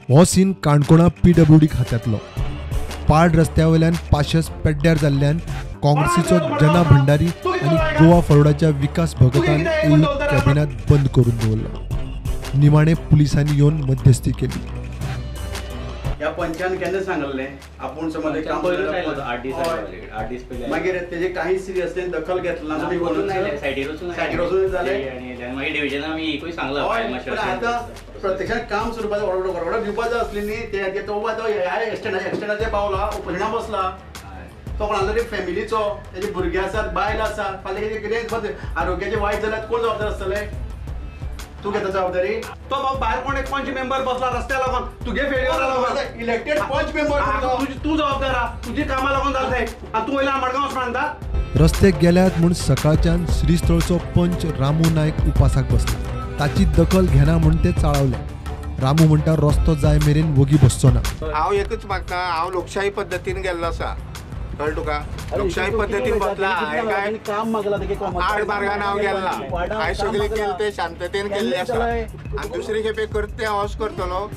हो सीन काणकोणा पीडब्ल्यूडी खात्यांतलो. पाड रस्त्या वयल्यान पाशस पेड्ड्यार जाल्ल्यान काँग्रेसीचो जना भंडारी आनी गोवा फॉरवर्डाच्या विकास भगतान कॅबिनात बंद करून दवरलो. निमाणे पुलिसांनी येवन मध्यस्थी केली. ह्या पंचान केन्ना सांगल्लें आपूण समज काम 8 दीस पयलीं, मागीर तेजे काही सिरियसनेस दखल घेतला ना, सायडीर वचून जालें आनी मागीर डिविजनान आमी एकूय सांगलां. आतां प्रत्यक्षात काम सुरू ऑर्डर दिवपाचो आसली न्ही, ते तो ह्या एक्सटेंडाचेर पावला, उपोशणा बसला. तो कोणा तरी फॅमिलीचो, तेजे भुरगे आसात, बायल आसा, फाल्यां कितें आरोग्याचें वायट जाल्यार कोण जबाबदार आसतले? तूं घेता जबाबदारी? तो बाबा भायर कोण एक पंच मेंबर बसला रस्त्या लागून, तुगे फेलियर लागून इलेक्टेड पंच मेंबर तूं जबाबदार आहा, तुजी कामां लागून जालें आनी तूं वयल्यान मडगांव वचून सांगता. रस्ते गेल्यात म्हूण सकाळच्यान श्रीस्थळचो पंच रामू नायक उपासाक बसला. ताची दखल घेना म्हूण ते चाळवले. रामू म्हणटा रस्तो जाय मेरेन वगी बसचो ना. हांव एकूच मागता, हांव लोकशाही पद्दतीन गेल्लो आसा, कळ्ळें तुका? लोकशाही पद्दतीन बसला, हांवें काय आड मार्गान हांव गेल्ला, हांवें सगळें केलें तें शांततेन केल्लें आसा. आनी दुसरे खेपे करता तें हांव अशें करतलो,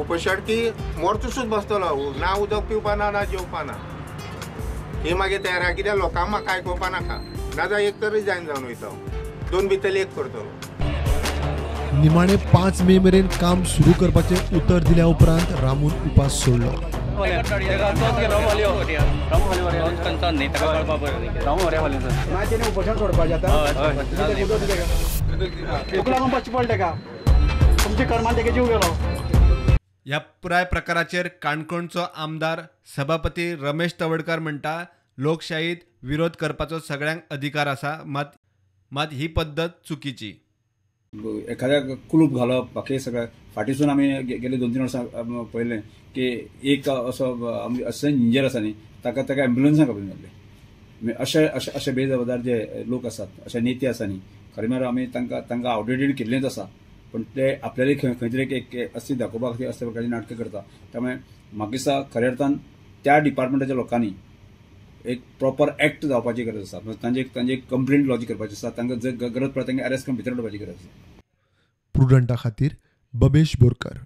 उपोशण की मोर्चो सुद्दां बसतलो, ना उदक पिवपा ना, ना जेवपा ना. ही मागीर तयार आहा, कित्याक लोकांक म्हाका आयकुपा नाका, नाजाल्यार एक तर रिजायन जावन वयता, दोन भितरले एक करतलो. निमाणे 5 मे मेरेन काम सुरू करपाचें उतर दिल्या उपरांत रामून उपास सोडलो. उपोशण सोडपाचें आतां तुका लागून बसचें पडलें का? तुमच्या कर्मान तेगे जीव गेलो. ह्या पुराय प्रकाराचेर काणकोणचो आमदार सभापती रमेश तवडकर म्हणटा, लोकशाहीत विरोध करपाचो सगळ्यांक अधिकार आसा, मात ही पद्दत चुकीची. एखाद्या कुलूप घालप बाकी सगळें फाटीसून आमी गेले 2-3 वर्सां पळयलें की एक असो असिस्टंट इंजिनियर आसा न्ही, ताका ताका एम्ब्युलन्सान कापून घातलें. अशे अशे अशे बेजबाबदार जे लोक आसात, अशे नेते आसा न्ही, खरें म्हळ्यार आमी तांकां तांकां आवडेटेड केल्लेंच आसा, पण ते आपल्याला खंय तरी एक अस्तित्व दाखोवपा खातीर असल्या प्रकारची नाटकां करता. त्यामुळे म्हाका दिसता खऱ्या अर्थान त्या डिपार्टमेंटाच्या लोकांनी एक प्रॉपर एक्ट जावपाची गरज आसा. तांचे तांचे कंप्लेंट लॉज करपाची आसा, तांकां जर गरज पडटा तांकां अरेस्ट करून भितर उडोवपाची गरज आसा. प्रुडंटा खातीर बबेश बोरकर.